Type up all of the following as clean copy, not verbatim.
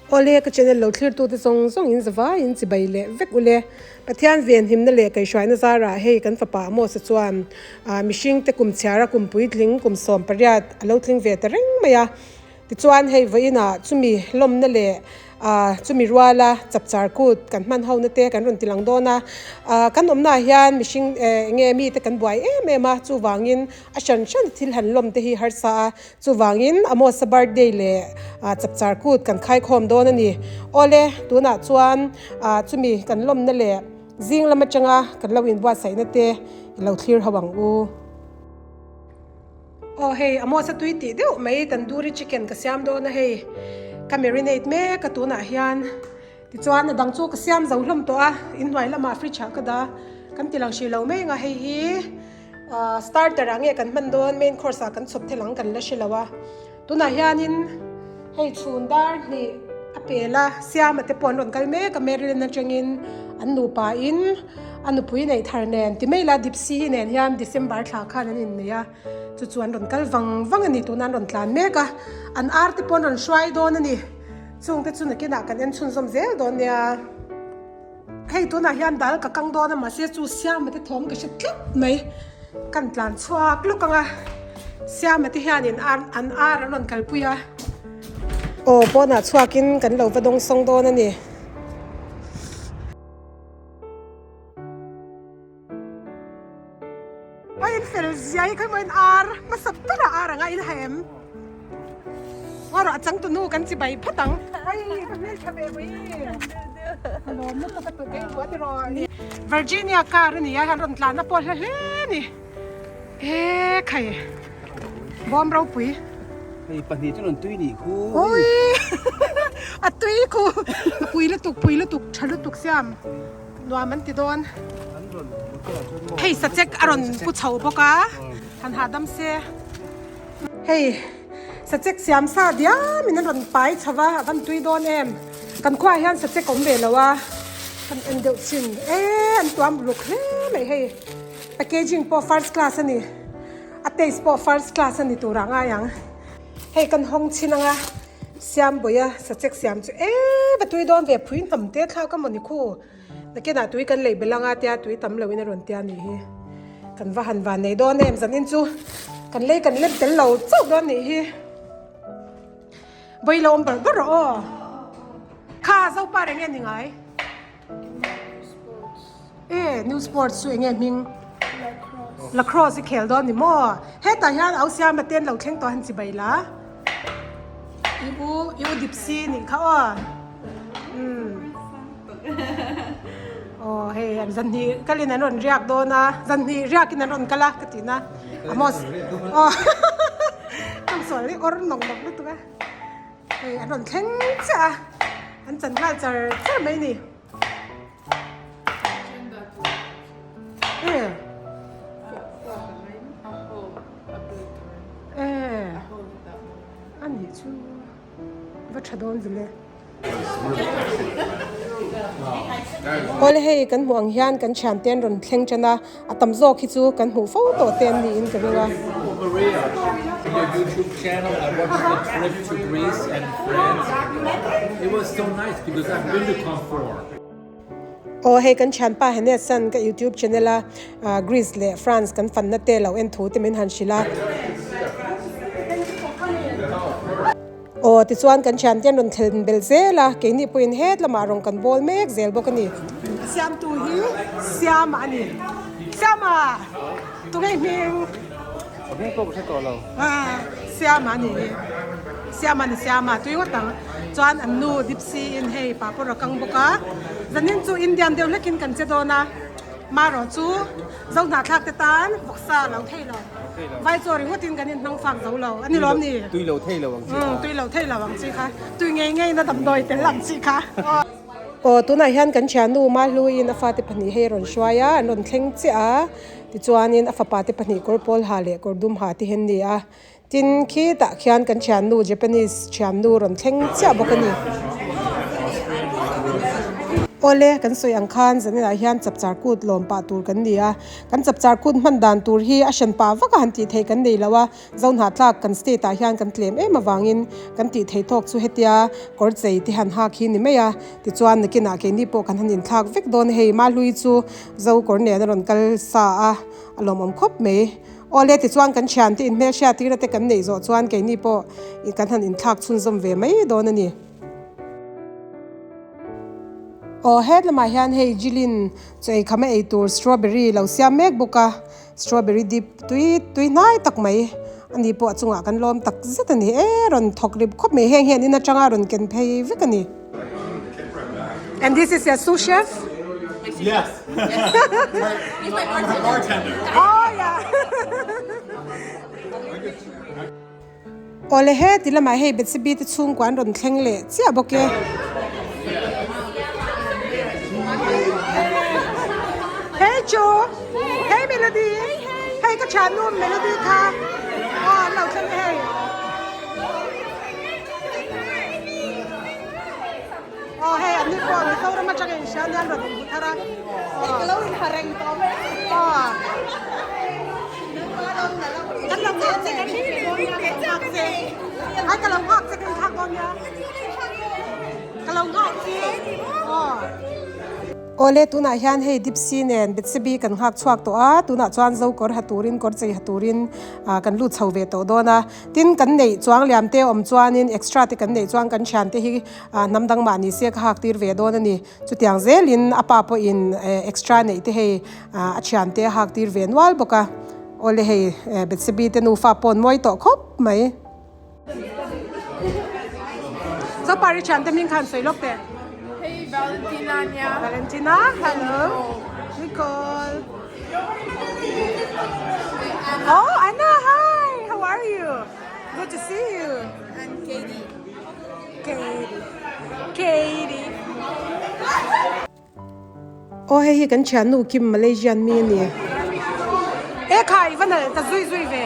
Awle ka channel lo thlir tute zawng zawng in zavai in chibai leh vek ule. Pathian venhimna leh kaihhruaina zarah hei kan fapa Amos-a chuan mihring te kum chhiara kum puitling kum 18 a lo tling ve ta reng mai a. Tichuan hei vawiinah chumi lawmna leh chumi ruala chapchar kut kan hman ho na te kan rawn ti lang dawn a. Kan awmnaah hian mihring eng nge mite kan buai em em a, chuvangin a hran hran thil han lawm te hi harsa a. Chuvangin Amos-a birthday leh chapchar kut kan khaikhawm dawn a ni. Awle, tunah chuan chumi kan lawmna leh zing lam atanga kan lo inbuatsaihna te i lo thlir ho ang u. Aw hei, Amos-a tui tih deuh mai tandoori chicken ka siam dawn a hei. Ka marinate mek a tunah hian. Tichuan a dang chu ka siam zo hlawm tawh a, inhnuai lamah fridge ah ka dah a, kan ti lang hrih lo mai ang a, hei hi starter ah nge kan hman dawn main course ah kan chhawp thel ang kan la hre lo a, tunah hianin hei chhun dar hnih a pel a, Siama te pawh an rawn kal mek a, Maryland atangin an nupa in a nupui neih thar nen ti mai la Dipsy nen hian December thla khan an innei a, chu chu an rawn kal vang vang a ni, tunah an rawn tlan mek a, an ar te pawh an rawn hruai dawn a ni. Chungte chu nakinah kan en chhunzawm zel dawn nia. Hei tunah hian dal ka kang dawn a mahse chu Siama te thawm ka hre tlat mai. Kan tlan chhuak lawk ang a, Siama te hianin ar an ar an rawn kalpui a. Aw pawnah chhuakin kan lo va dawng sawng dawn a ni. A in fel zia hi khawi maw in ar hmasa berah ar anga in ha em? Aw rawh a changtu nu kan chi bai phat ang. Ai ka hmel tha ve pui. Ka lawm lutuk a tu kei hmu a ti rawh. Virginia car a ni a han rawn tlan a pawh hle hle a ni. E khai bawm ropui. Hei pahnih chu rawn tui nih khu. Ui a tui khu pui lutuk pui lutuk tha lutuk siam. Nuam an ti dawn. Hei sachek a rawn pu chho bawk a, han hahdam se. Hei sachek siam sa diam in an rawn pai chho va, a van tui dawn em. Kan khuaah hian sachek awm ve lo a, kan en deuh chin e an tuam uluk hle mai hei. Packaging pawh first class a ni, a taste pawh first class a ni turah ngai ang. Hei kan hawng chin anga. Siambuia sachek siam chu e va tui dawn ve phui hnam te thlak a mawni khu nakinah tui kan lei belh anga tia tui tam loin a rawn tia nih hi kan va han van nei dawn em zanin chu kan lei kan lem tel lo chauh dawn nih hi vawi lo awm ber ber rawh aw kha zopa reng nge ni ngai. E new sports chu enge hming? Lacrosse. Lacrosse i khel dawn ni maw? Hetah hian au siama ten lo thleng tawh han chi bai la. I u i u dipsi nih kha aw. Umm. Aw hei an zan hnih kalin an rawn riak dawn a, zan hnih riakin an rawn kal a ka ti na. Amos aw Tlangsual hi awr nawk nawk lutuk a. Hei an rawn thleng chiah a, an chan nghal char char mai ni. A nih chu va tha dawn vile. Awle hei kan hmuh ang hian kan thian te an rawn thleng tan a, a tam zawk hi chu kan hmuh fo tawh te an niin ka ring a. Aw hei kan thianpa Hennes-a'n ka youtube channel a Greece leh France kan fanna te lo en thu te min han hrilh a. Aw tichuan kan thiante an rawn thlen belh zel a, keini pawhin het lamah rawn kan bawl mek zel bawk a ni. A siamtu hi Siama a ni. Siama! Tunge i hming? A hming pawh ka hre tawh lo. Siama a ni hi. Siama a ni Siama. Tui ngawt ang. Chuan an nu Dipsy in hei papawr a kang bawk a. Zanin chu Indian deuh hlekin kan che dawn a. Marawh chu zo hnahthlak te tan vawksa a lo thei lo. Vai chaw ringawtin kan inhnang fak zo lo. A ni lawm ni? Tui lo thei lo ang chi kha. Tui lo thei lo ang chi kha. Tui ngei ngeiin a damdawi tel ang chi kha. Aw tunah hian kan thiannu Mahluiin a fate pahnih hei a rawn hruai a, an rawn thleng chiah a. Tichuanin a fapa te pahnih kawr pawl ha leh kawr dum ha te hian ni a. Tin khitah khian kan thiannu Japanese thiannu rawn thleng chiah bawk a ni. Awle, kan sawi ang khan zaninah hian chapchar kut lawm pah tur kan ni a, kan chapchar kut hman dan tur hi a hran pah vak a han tih theih kan nei lo a, Zohnahthlak kan state ah hian kan tlem em avangin kan tih theih tawk chu hetia kawr chei te han hak hi ni mai a, tichuan nakinah keini pawh kan han inthlak vek dawn a hei Mahlui chu Zo kawr nen a rawn kal sa a, a lawmawm khawp mai. Awle tichuan kan thiante inhmelhriat tirna te kan neih zawh chuan keini pawh kan han inthlak chhunzawm ve mai dawn a ni. Aw het lamah hian hei Jilin chaw ei kham a ei tur strawberry lo siam mek bawk a, strawberry dip tui tui hnai tak mai a ni pawh a chungah kan lawm tak zet a ni e rawn thawk rip khawp mai heng hian in atanga rawn ken phei vek a ni. And this is your sous chef? Yes. He's my bartender. Bartender. Oh yeah. Awle he ti lamah hei Bethsebi te chhungkua an rawn thleng leh chiah bawk e. Hey Chu! Hey Melody! Hei ka thiannu Melody kha aw an lo thleng e hei. Aw hei an ni pawh Mizoram atanga inhria ania an rawn inhmu thar a. Hei ka lo inha reng tawh mai. Aw. Kan lo nghak che kan nghak che. Ai ka lo nghak che kan nghak dawn nia. Ka lo nghak che. Aw. Awle tunah hian hei Dipsy nen Bethsebi kan nghak chhuak tawh a, tunah chuan zo kawr ha turin kawr chei ha turin kan lut chho ve tawh dawn a. Tin kan neih chuang liam te awm chuanin extra te kan neih chuan kan thian te hi hnam dang mah ni se ka hak tir ve dawn a ni. Chutiang zelin a pa pawhin extra neih te hei a thian te a hak tir ve nual bawk a. Awle hei Bethsebi te nufa paw'n mawi tawh khawp mai. Zopari thian te hming khan sawi lawk teh. Hei Valentina ania. Valentina, hello. Nicole. Oh, Anna, hi. How are you? Good to see you. And Katie. Katie. Katie. Aw hei hi kan thiannu Kim Malaysian mi a ni. E khai va nalh ta zui zui ve.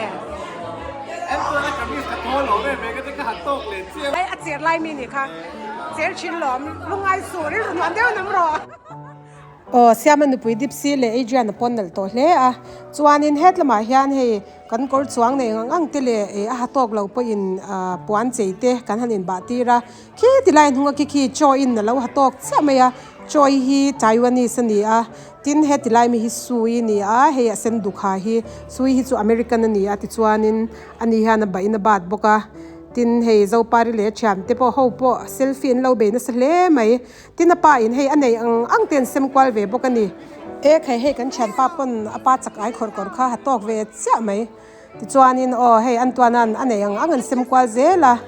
Hei a cher lai mi ni kha cher thin lawm lungai suh rilru nuam deuh nam rawh. Aw Siama nupui Dipsy leh Adrian a pawn nalh tawh hle a chuanin het lamah hian hei kan kawr chuang nei ang ang te leh a ha tawk lo pawhin puan chei te kan han inbah tir a. Khi ti lai hnunga khi khi chaw in a lo ha tawk chiah mai a, chaw hi Taiwanese a ni a, tin heti lai mi hi Sui a ni a, hei a sen duk ha hi Sui hi chu American a ni a tichuanin ani hian a bah in a bat bawk a, tin hei Zopari leh a thian te pawh ho pawh selfie an lo bei nasa hle mai, tin a pa in hei a nei ang ang te an sem kual ve bawk a ni. E khai hei kan thianpa pawn a pa chak ai khawrh kawrh kha ha tawk ve chiah mai. Tichuanin aw hei an tuanan a nei ang ang an sem kual zel a,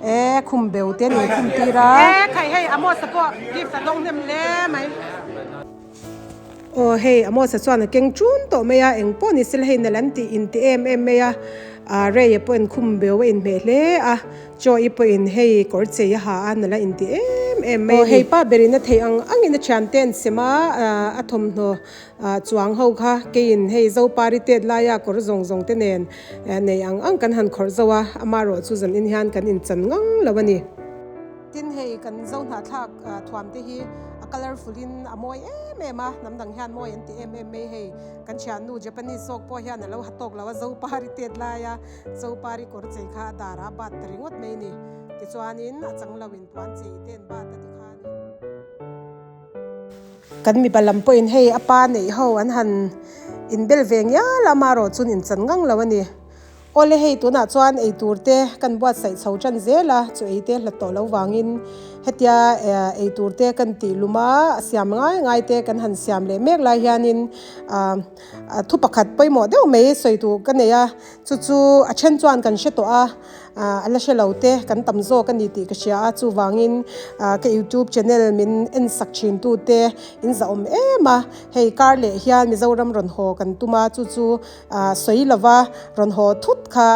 e khum beu te an inkhum tir a. E khai hei Amos-a pawh gift a dawng hnem hle mai. Aw hei Amos-a chuan a keng ṭun tawh mai a, eng pawh ni sela hei nalh an tih inti em em mai a, ah Ray-a pawh in khum beu a inhmeh hle a. Chaw-i pawhin hei kawr chei a ha a, nala inti em em mai a ni. Aw hei pa berin a theih ang angin a thiante an sem a, a thawmhnaw chuang ho kha keiin hei Zopari tet laia kawr zawng zawng te nen nei ang ang kan han khawrh zo a, amaherawh chu zan in hian kan inchan ngang lo a ni. Tin hei kan zo hnahthlak thuam te hi a colourful in a mawi em em a, hnam dang hian mawi an ti em em mai hei kan thiannu Japanese zawk pawh hian a lo ha tawk lo a Zopari tet laia Zopari kawr chei kha a darah a bat ta ringawt mai a ni. Tichuanin a chang lo in puan chei te an bat a tikhanin. Kan mipa lam pawhin hei a pa neih ho an han inbel ve ngial a, amaherawh chuan inchan ngang lo a ni. Awle hei tunah chuan eitur te kan buatsaih chho tan zel a, chu ei te hlat tawh lo vangin hetia eitur te kan tih lum a, a siam ngai ngai te kan han siam leh mek lai hianin thu pakhat pawimawh deuh mai sawi tur ka nei a, chu chu a then chuan kan hre tawh a. A la hre lo te kan tam zawk a ni tih ka hria a, chuvangin ka youtube channel min en sak thin tu te in zahawm em a, hei kar leh hian Mizoram rawn haw kan tum a, chu chu sawi lova rawn haw thut kha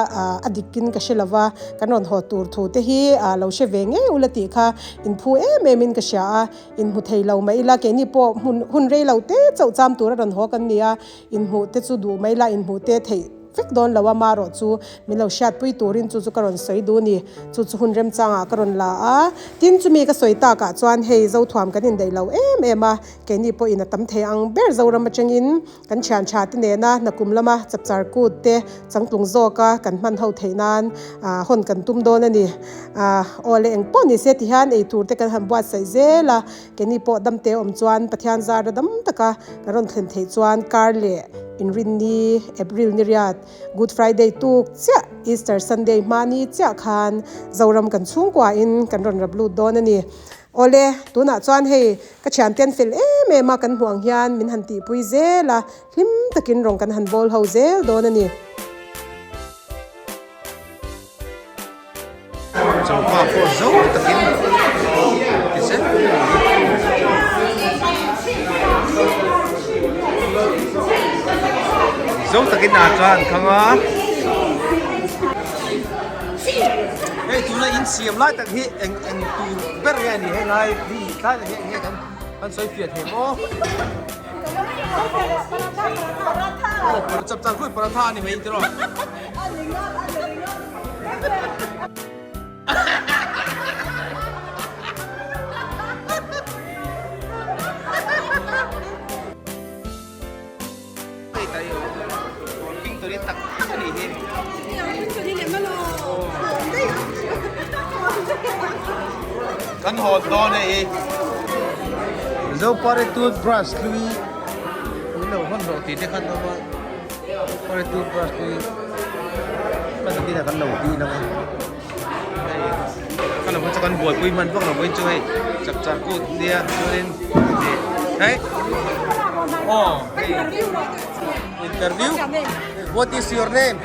a dik in ka hre lova, kan rawn haw tur thu te hi lo hre ve ngei ula tih kha in phu em em in ka hria a, in hmu thei lo mai ila keini pawh hmun hun rei lo te chauh cham tura rawn haw kan ni a, in hmuh te chu duh mai ila in hmuh te theih. vek dawn lo a, marawh chu min lo hriatpui turin chu chu ka rawn sawi duh a ni. Chu chu hun remchangah ka rawn la a, tin chumi ka sawi takah chuan hei Zothuam kan indaih lo em em a, keini pawhin a tam thei ang ber Zoram atangin kan thian tha te nena nakum lama chapchar kut te changtlung zawka kan hman ho theih nan hawn kan tum dawn a ni. Aw le eng pawh ni se ti hian ei tur te kan han buatsaih zel a, keini pawh damte awm chuan Pathian zara dam taka kan rawn thlen theih chuan kar leh Inrinni, April ni riat, Good Friday tuk chiah, Easter Sunday hmani chiah khan Zoram kan chhungkuain kan rawn rap lut dawn a ni. Awle, tunah chuan hei ka thianten fel em em a kan hmuh ang hian min han tihpui zel a, hlim takin rawng kan han bawl ho zel dawn a ni. Choka pawh zo takin ti zel a ni. Zo takin a chuan an khang a. Hei tuna in siam lai tak hi eng eng tur ber nge a ni hei lai hi tlai tak hi eng nge kan kan sawi fiah thei maw? Aw chapchar khuih paratha a ni mai tiraw? Kan hawn dawn e i. Zopari toothbrush hlui min lo hawn rawh tih te khan awm a. Zopari toothbrush hlui hman takin a kan lo dil ang a. Hei ka lo chu kan buaipui hman vak lo vawiin chu hei chapchar kut nia chuanin hei aw hei interview what is your name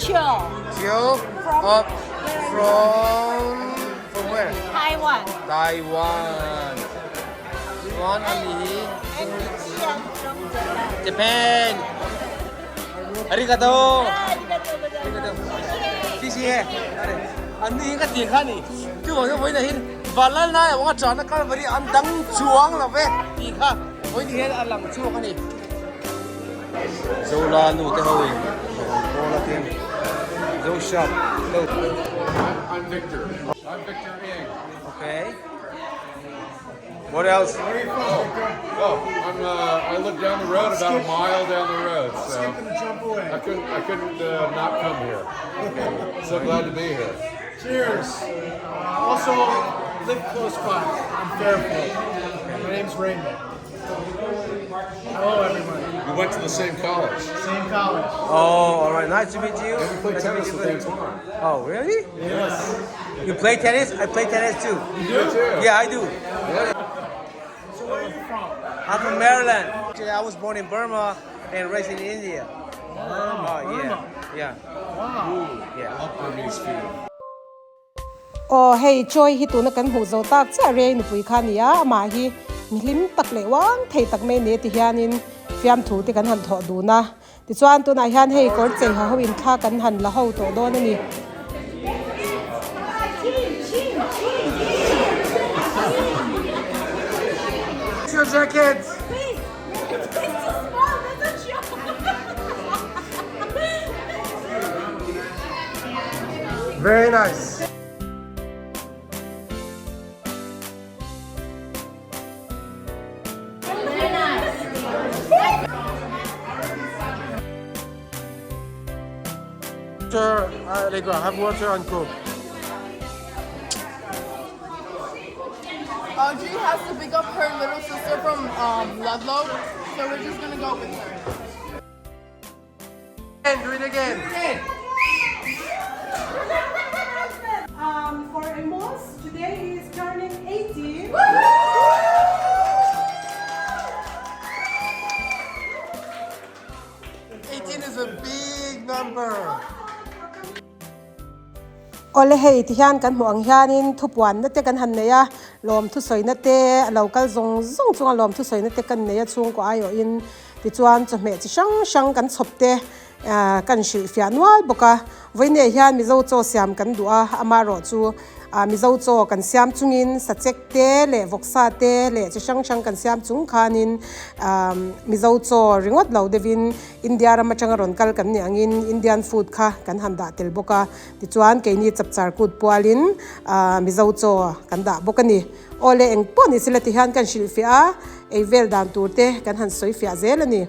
Chiu Chiu from from from where Taiwan Taiwan Chuan ani hi Japan Arigato Arigato An ni hi ka ti kha ni chu vang chuan vawiinah hian Valal nai a wanga chahna Kalvari an dang chuang lo ve tih kha vawiin hian a lang chhuak a ni. Zola nu te ho in rawn pawl a tin Zo shop ho. I'm Victor. I'm Victor Ing. Okay. What else? Where are you from, Victor? Oh, I'm. Uh, I live down the road, about a mile down the road. So Skip and a jump away. I couldn't. I couldn't uh, not come here. So glad to be here. Cheers. Uh, also, live close by in Fairfield. My name's Raymond. Hello, everyone. We went to the same college. Same college. Oh, all right. Nice to meet you. And we played Nice to meet tennis you. with Antoine. Oh, really? Yes. You play tennis? I play tennis too. You do too. Yeah, I do. So where are you from? I'm from Maryland. Actually, I was born in Burma and raised in India. Burma. Oh, yeah. Yeah. Wow. Yeah. Love Burmese food. Aw hei Joy hi tuna kan hmuh zo tak chiah rei nupui kha a ni a, amah hi mihlim tak leh uang thei tak mai ni ti hianin fiamthu te kan han thawh dun a. Tichuan tunah hian hei kawr chei ha ho in thla kan han la ho tawh dawn a ni. Your jacket. Very nice. Water, uh, Allegra, have water and coke. Audrey has to pick up her little sister from um, Ludlow, so we're just gonna go with her. Do it again. Do it again. Um, for Amos, today he is turning 18. 18 is a big number. Awle hei ti hian kan hmuh ang hianin thupuanna te kan han nei a, lawm thusawina te a lo kal zawng zawng chunga lawm thusawina te kan nei a chhungkaw aiawhin tichuan chawhmeh chi hrang hrang kan chhawp te. Ahh kan hrilhfiah nual bawk a, vawiinah hian Mizo chaw siam kan duh a, amaherawhchu ah Mizo chaw kan siam chungin sachek te leh vawksa te leh chi hrang hrang kan siam chung khanin ah Mizo chaw ringawt lo deuhin India ram atanga rawn kal kan nih angin Indian food kha kan han dah tel bawk a, tichuan keini chapchar kut pualin ah Mizo chaw kan dah bawk a ni. Aw le eng pawh ni sila ti hian kan hrilhfiah a, ei vel dan tur te kan han sawifiah zel a ni.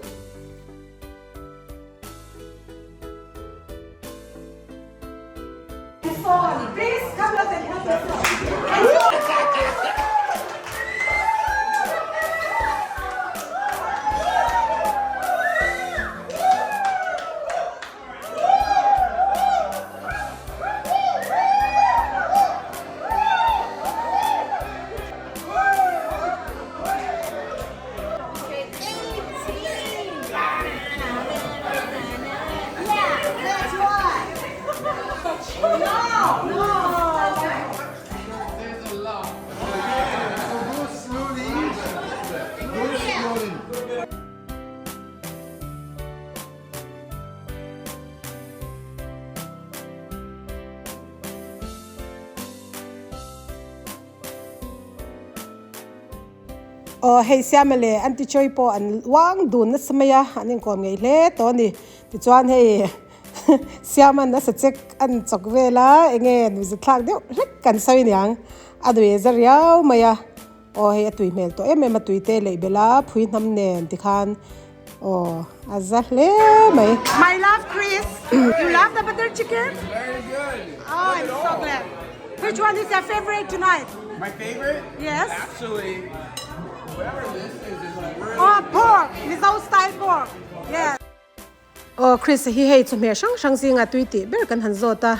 Aw hei Siama leh Aunty Choi pawh an uang dun nasa mai a, an inkawm ngei hle tawh a ni. Tichuan hei Siama'n a sachek an chawk vel a, enge nuihzathlak deuh hlek kan sawi aniang, a nui za riau mai a. Aw hei a tui hmel tawh em em a tui te leih belh a phui hnam nen tikhan aw a za hle mai. My love Chris, you love the butter chicken? Very good. Oh, I'm so glad. Which one is your favorite tonight? My favorite? Yes. Actually, whatever this is is really Oh, pork, Mizo style pork. Yes. Aw Chris hi hei chawhmeh hrang hrang zinga tui tih ber kan han zawt a,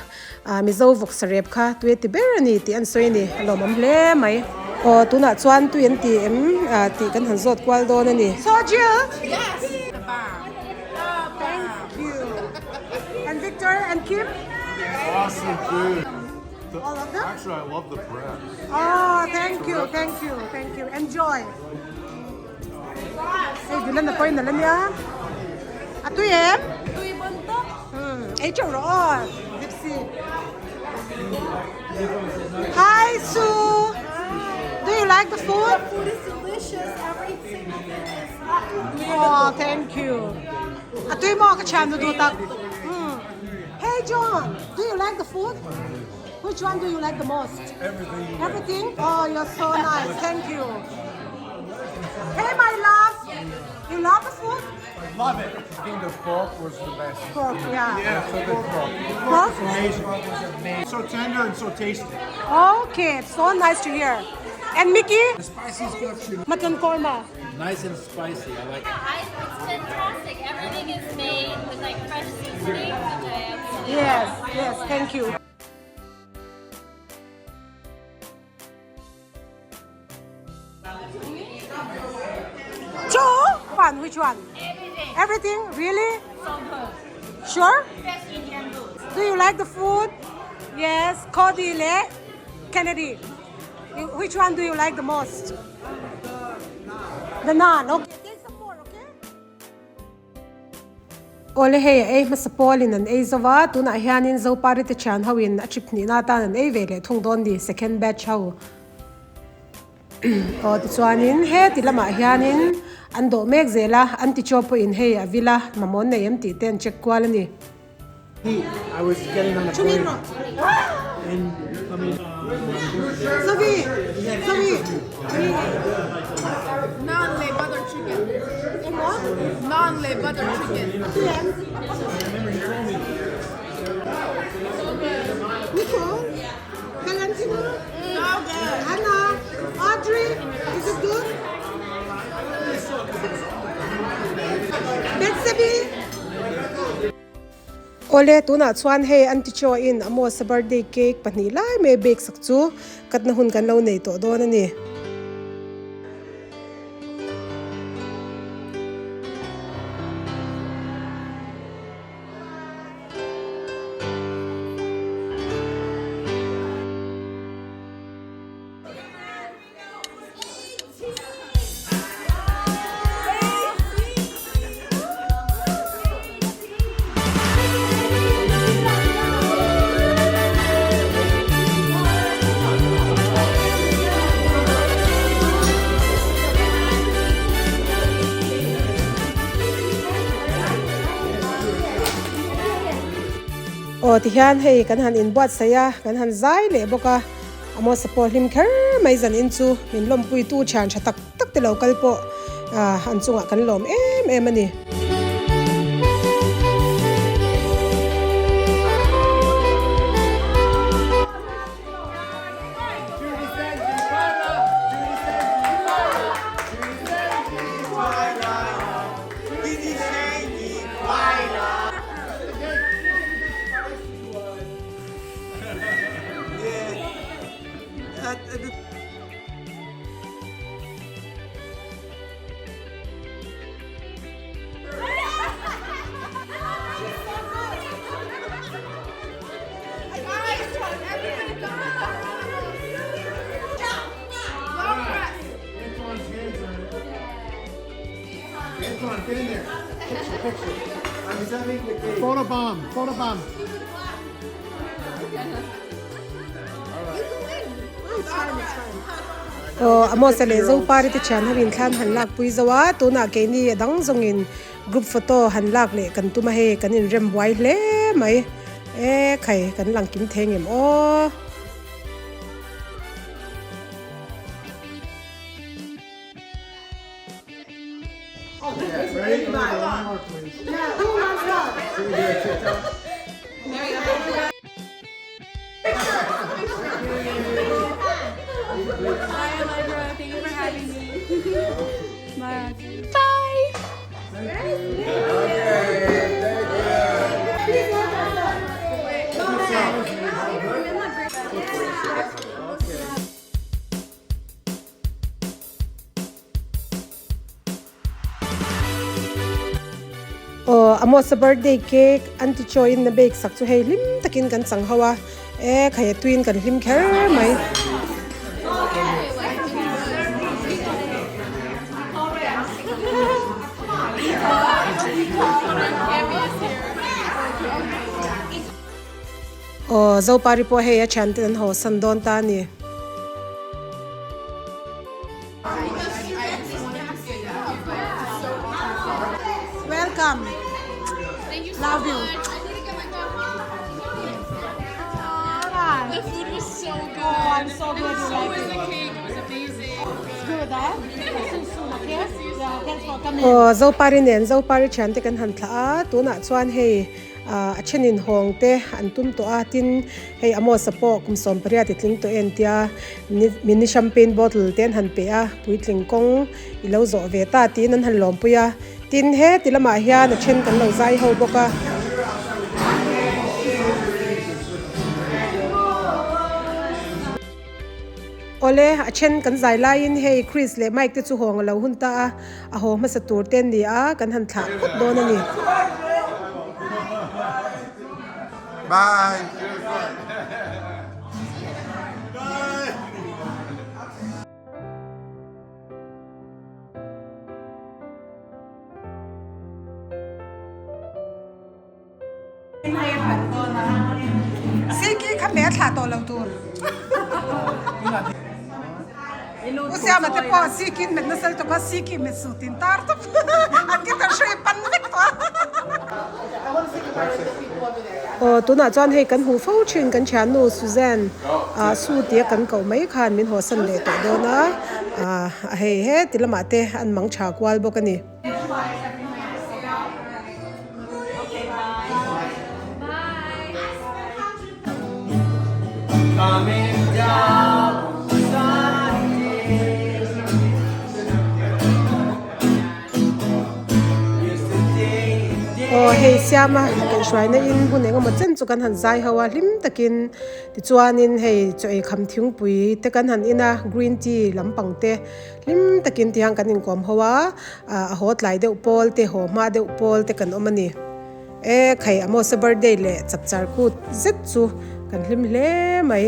ah Mizo vawksa rep kha tui a ti ber a ni tih an sawi a ni, a lawmawm hle mai. Aw tunah chuan tui an ti em ah tih kan han zawt kual dawn a ni. So Jill? Yes! The bomb. Thank you. And Victor and Kim? Awesome food. All of them? Actually, I love the bread. Oh, thank you, thank you, thank you. Enjoy. Hei Dylan a pawhin a la nia. A tui em? Tui bon tawp. Hmm, ei teuh rawh aw, Gypsy. Hi Sue. Do you like the food? The food is delicious. Every single thing is Oh, thank you. A tui maw ka thian nu duh tak. Hmm. Hey John, do you like the food? Which one do you like the most? Everything. Everything? Oh, you're so nice. Thank you. Hey, my love. You love the food? Love it. I think the pork was the best. Pork, yeah. Yeah, so good pork. Pork? Amazing. So tender and so tasty. Okay, it's so nice to hear. And Mickey? The spicy stuff. Mutton korma. Nice and spicy. I like it. I, it's fantastic. Everything is made with like fresh seasoning, which I absolutely Yes, love. yes, thank you. Cho? One, which one? Everything. Everything? Really? So good. Sure? Best Indian food. Do you like the food? Yes. Cody le Kennedy. Which one do you like the most? The naan. Okay. Take some more, okay? Awle hei a ei hmasa pawlin an ei zo va, tunah hianin Zopari te thian ho in a trip hnihna atan an ei ve leh thung dawn ni, second batch ho. Aw tichuanin heti lamah hianin an dawh mek zel a, an ti chaw pawhin hei a vil a, mamawh an nei em tih te an check kual a ni. Chungin rawh. Zovi! Zovi! Naan leh butter chicken. Emaw? Naan leh butter chicken. A tui em? Nicole? Valentina? So good. Anna? Audrey? Is it good? Bethsabe? Awle, tunah chuan hei Aunty Cho in Amos-a birthday cake pahnih lai mai bake sak chu katna hun kan lo nei tawh dawn a ni. Aw tihian hei kan han inbuatsaih a, kan han zai leh bawk a, Amosa pawh hlim kher mai zan in chu min lawmpuitu thian tha tak tak te lo kal pawh an chungah kan lawm em em a ni. Aw Amos-a leh Zopari te thian ho in thlan han lak pui zo a, tunah keini a dang zawngin group photo han lak leh kan tum a hei kan inrem buai hle mai e khai kan lang kim thei ngem aw. Aw Amos-a birthday cake an ti chaw in a bake sak chu hei hlim takin kan chang ho a e khai a tuiin kan hlim kher mai. Aw Zopari pawh hei a thiante an haw san dawn ta a ni. Welcome. Love you. The food was so good. Oh, I'm so glad you So like was it. the cake. It was amazing. It's good, huh? See you soon, okay? Yeah, thanks for coming. Aw, Zopari nen Zopari thiante kan han thlah a, tunah chuan hei a thenin hawng te an tum tawh a, tin hei Amos-a pawh kum 18 i tling tawh en tia mini champagne bottle te an han pe a, puitling kawng i lo zawh ve ta tiin an han lawmpui a, tin heti lamah hian a then kan lo zai ho bawk a. Awle, a then kan zai laiin hei Chris leh Mike te chu hawng a lo hun ta a, a haw hmasa tur te an ni a, kan han thlah phawt dawn a ni. Bye. Siki kha me a thlah tawh lo tur. U Siama te pawh siki in met nasal tawp a, siki met suh tin tar tawp an guitar hrui pan vek tawh a. Aw tunah chuan hei kan hmuh fo thin kan thiannu Suzanne ah Su tia kan koh mai khan min hawsan leh tawh dawn a, a hei heti lamah te an mang tha kual bawk a ni. Aw hei siama kaihhruaina in hun engemaw chen chu kan han zai ho a hlim takin tichuanin hei chaw ei kham thingpui te kan han in a green tea lampang te Hlim takin tiang kan inkawm ho a, a haw tlai deuh pawl te, haw hma deuh pawl te kan awm a ni. E khai Amosa birthday leh chapchar kut zet chu kan hlim hle mai.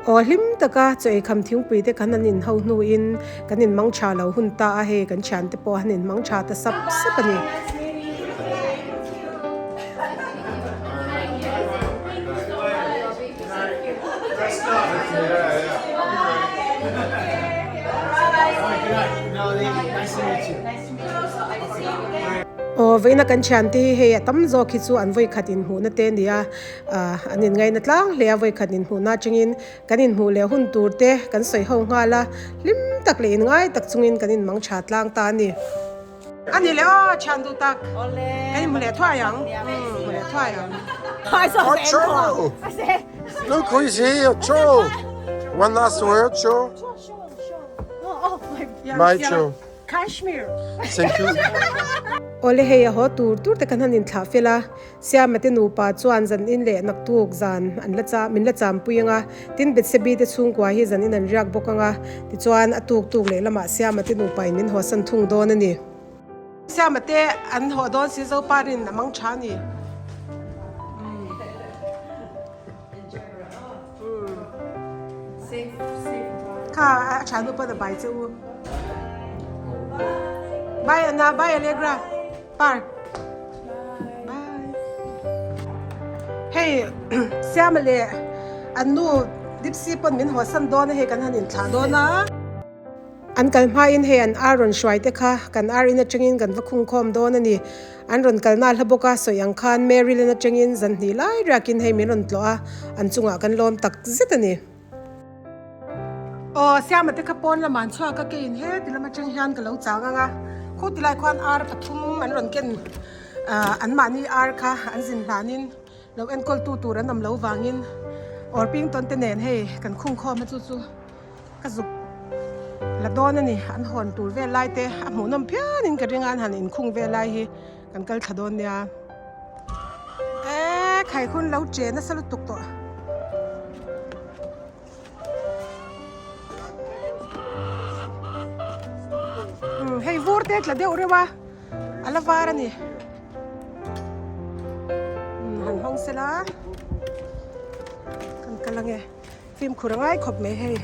Aw hlim taka chaw eikham thingpui te kan han inho hnuin kan inmang tha lo hun ta a, hei kan thiante pawh han inmang tha ta sap sap a ni. Aw vawiina kan thiante hi hei a tam zawk hi chu an vawikhat inhmuhna te a ni a, ah an inngaina tlang hle a vawikhat inhmuhna atangin kan inhmuh leh hun tur te kan sawi ho nghal a, hlim tak leh inngai tak chungin kan inmang tha tlang ta a ni. A ni leh aw thian duh tak kan inhmu leh thuai ang, hmu leh thuai ang. Oh Cho! Look who is here, Cho! One last word, Cho. Bye, Cho. Kashmir. Thank you. Awle hei a haw tur tur te kan han inthlah fel a, Siama te nupa chuan zan in leh naktuk zan an la cham min la champui anga, tin Betsebi te chhungkua hi zan in an riak bawk anga, tichuan a tuk tuk leh lamah Siama te nupa in min hawsan thung dawn a ni. Siama te an haw dawn si Zopa rin a mang tha a ni. Kha a tha nu pawn a bai che u. Bye Anna, bye Allegra. Park. Bye. Hei Siama leh an nu Dipsy pawn min haw san dawn a hei kan han inthlah dawn a. An kal hmain hei an ar rawn hruai te kha kan ar in atangin kan va khungkhawm dawn a ni. An rawn kalna hla bawk a, sawi ang khan Maryland atangin zan hnih lai riakin hei min rawn tlawh a, an chungah kan lawm tak zet a ni. Aw, Siama te kha pawn lamah an chhuak a, keiin he ti lam atang hian ka lo chang ang a, khu tilai khuan ar pathum an rawn ken anmahni ar kha an zin hlanin lo enkawltu tur an awm lo vangin Orpington te nen hei kan khungkhawm a chu chu. Ka zuk la dawn a ni, an hawn tur vel lai te a hmuhnawm phianin ka ring a, an han inkhung vel lai hi kan kal thla dawn nia. Eee khaikhun lo che nasa lutuk tawh. Umm hei vur te tla deuh reuh a, a la var a ni. Umm han hawng sela kan kal ange. Fimkhur a ngai khawp mai hei.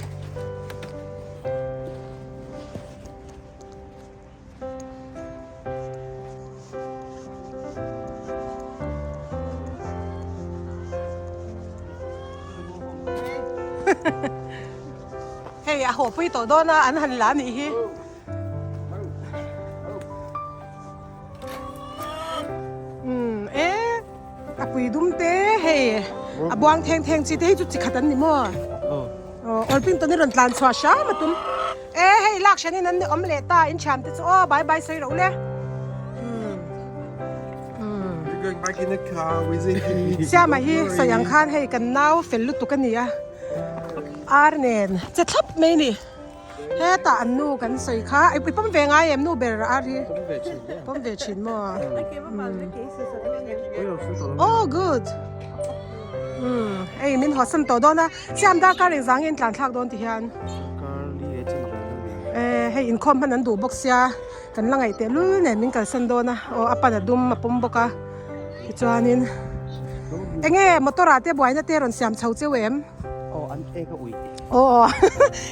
Hei a haw pui tawh dawn a an han la a nih hi. Umm e. A pui dum te hei a buang theng theng chi te hi chu chi khat an ni maw? Aw Orpington i rawn tlan chhuah hram a tum. E hei lak hran in an ni awm leh ta in thiam te chu aw bye bye sawi ro le. Siama hi sawi ang khan hei kan nau fel lutuk a ni a ar nen che thlap mai ni. Hetah an nu kan sawi kha i pawm ve ngai em nu ber ar hi pawm ve thin maw oh good um ei min haw san tawh dawn a siam dar kar engzang in tlan thlak dawn ti hian eh hei inkhawm hman an duh bawk sia kan la ngaih teh lul nen min kalsan dawn a aw a pan a dum a pawm bawk a tichuanin enge motor ah te buaina te rawn siam chho cheu em aw an ek a ui Aw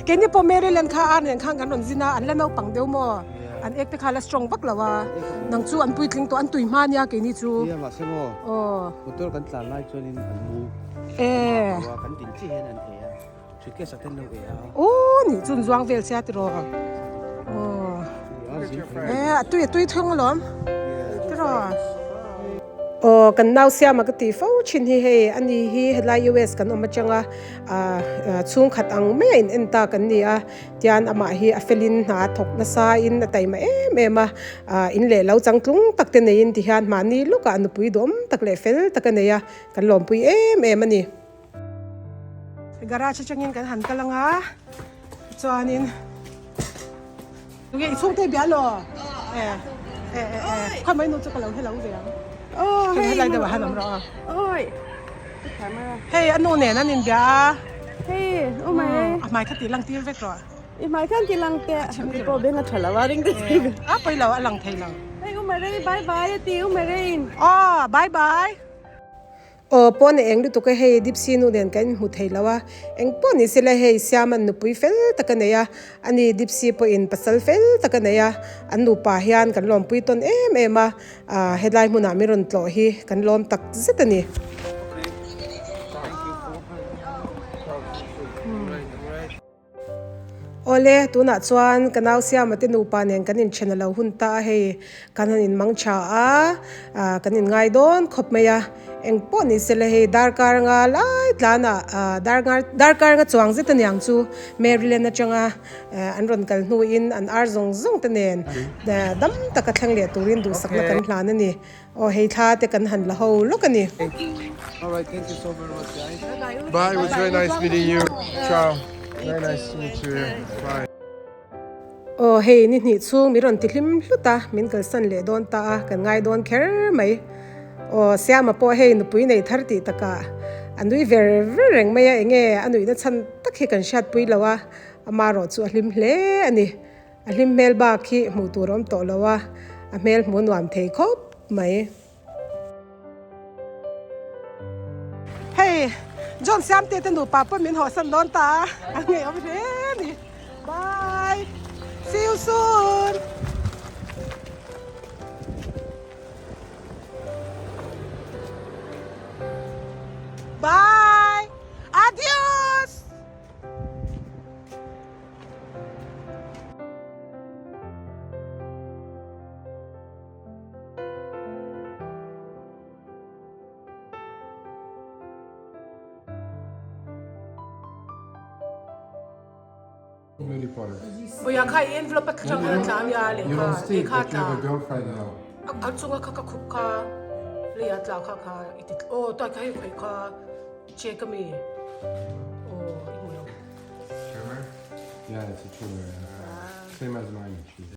keini pawh Maryland kha ar nen khan kan rawn zin a, an la naupang deuh maw? An ek te kha la strong vak lo a, nang chu an puitling tawh, an tui hma nia keini chu. Nia mahse maw, motor kan tlan lai chuanin an mu a, kan din chiah hian an e a, suitcase ah te an lo e a. Aw nih chu an zuang vel sia tiraw. Aw e a tui a tui thung alawm tiraw. Aw kan nau siama ka tih fo thin hi hei ani hi helai US kan awm atanga ah chhungkhat ang mai a in en ta kan ni a tian amah hi a felin hna a thawk nasa in a taima em em a ah in leh lo changtlung tak te neiin ti hian mahni lawkah nupui duhawm tak leh fel tak a nei a kan lawmpui em em a ni. Garage atangin kan han kal anga chuanin Nge i chhungte bia law? E e e e khaw mai nu chu ka lo helo ve ang. Oh hei helai deuh ah han awm rawh a. Oi. Hei a nu nen an inbia a. Hei u mai. A hmai kha tih lang tir vek rawh. I hmai khan ti lang teh. Mi pawh beng a tha lo a ring te thei ve. A pawi lo a lang thei lo. Hei u Marei bye bye a ti u Mareiin. Aw bye bye. Aw pawn a eng lutuk e hei Dipsy nu nen kan inhmu thei lo a, eng pawh ni sela hei Siaman nupui fel tak a nei a, ani Dipsy pawhin pasal fel tak a nei a, an nupa hian kan lawmpui tawn em em a, ah helai hmunah min rawn tlawh hi kan lawm tak zet a ni. Awle, tunah chuan ka nau Siama te nupa nen kan inthen a lo hun ta a, hei kan han inmang tha a, ah kan inngai dawn khawp mai a, eng pawh ni se le hei darkar nga lai tlanah ah darkar darkar nga chuang zet aniang chu Maryland atanga an rawn kal hnuin an ar zawng zawng te nen dam taka thleng leh turin duhsakna kan hlan a ni. Aw hei thla te kan han la ho lawk a ni. Alright, thank you so very much guys. Bye, it was very nice meeting you. Ciao. Very nice to meet you. Bye. Aw hei ni hnih chhung min rawn ti hlim hlut a, min kalsan leh dawn ta a, kan ngai dawn kher mai. Aw Siama pawh hei nupui nei thar tih takah a nui ver ver reng mai a, enge a nuihna chhan tak hi kan hriatpui lo a, amarawh chu a hlim hle a ni. A hlim hmel bak hi hmuh tur a awm tawh lo a, a hmel hmuh a nuam thei khawp mai. Hei, John Siamte te nupa pawh min hawhsan dawn ta a, a ngeiawm hle a ni. Bye! See you soon! Bye! Adios! Puia kha i envelope a tang khan a tla ania lehkha lehkha a tla a chunga kha ka khup kha lei a tla kha kha i ti aw toy kha hei khawih kha check ami aw i hmu lo. Yeah, it's a trimmer. Same as mine actually.